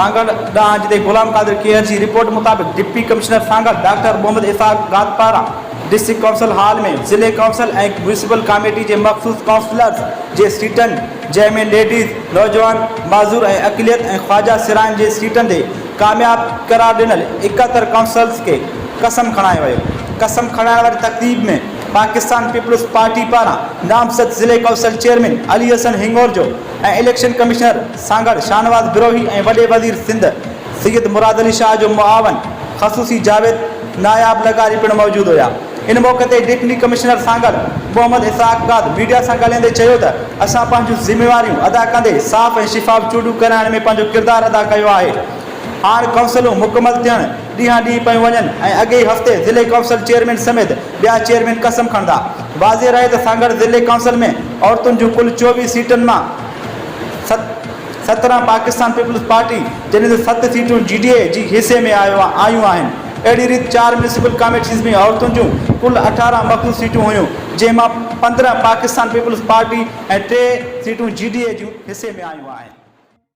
سانگهڙ ڏانهن جتي غلام قادر ڪيهر جي رپورٽ مطابق deputy commissioner Sanghar doctor Muhammad Ishaq Gad پاران ڊسٽرڪٽ ڪائونسل هال ۾ ضلعي ڪائونسل ۽ ميونسپل ڪاميٽي جي مخصوص ڪائونسلرز جي سيٽن جنهن ۾ ليڊيز، نوجوان، معذور ۽ اقليت ۽ خواجه سرائن جي سيٽن تي ڪامياب قرار ڏنل 71 ڪائونسلرز کي قسم کڻايو ويو. قسم کڻائڻ واري تقريب ۾ پاڪستان پيپلز پارٽي پاران نامزد ضلعي council chairman Ali Hassan Hingorjo ۽ election commissioner Sanghar Shahnawaz Brohi ۽ وڏي وزير سنڌ سيد مراد علي شاهه جو معاون خصوصي جاويد ناياب لغاري پڻ موجود هيا. ان موقعي تي deputy commissioner Sanghar Muhammad Ishaq Gad media سان ڳالهائيندي چيو ته اسان پنهنجون ذميواريون ادا ڪندي صاف ۽ شفاف چونڊون ڪرائڻ ۾ پنهنجو ڪردار ادا ڪيو آهي. هاڻ ڪائونسلون مڪمل ٿيڻ ڏينهان ڏينهن پيون وڃن ۽ اڳئين هفتي ضلعي ڪائونسل چيئرمين سميت ٻيا چيئرمين قسم کڻندا. واضح رهي ته سانگهڙ ضلعي ڪائونسل ۾ عورتن جون ڪل 24 سيٽن مان 17 پاڪستان پيپلز پارٽي جڏهن ته ست سيٽون جي ڊي اي جي حصي ۾ آيون آهن. اهڙي ريت چار ميونسپل ڪاميٽيز ۾ عورتن جون ڪل 18 مخصوص سيٽون هيون جنهن مان 15 پاڪستان پيپلز پارٽي ۽ ٽي سيٽون جي ڊي اي جون حصي ۾ آيون آهن.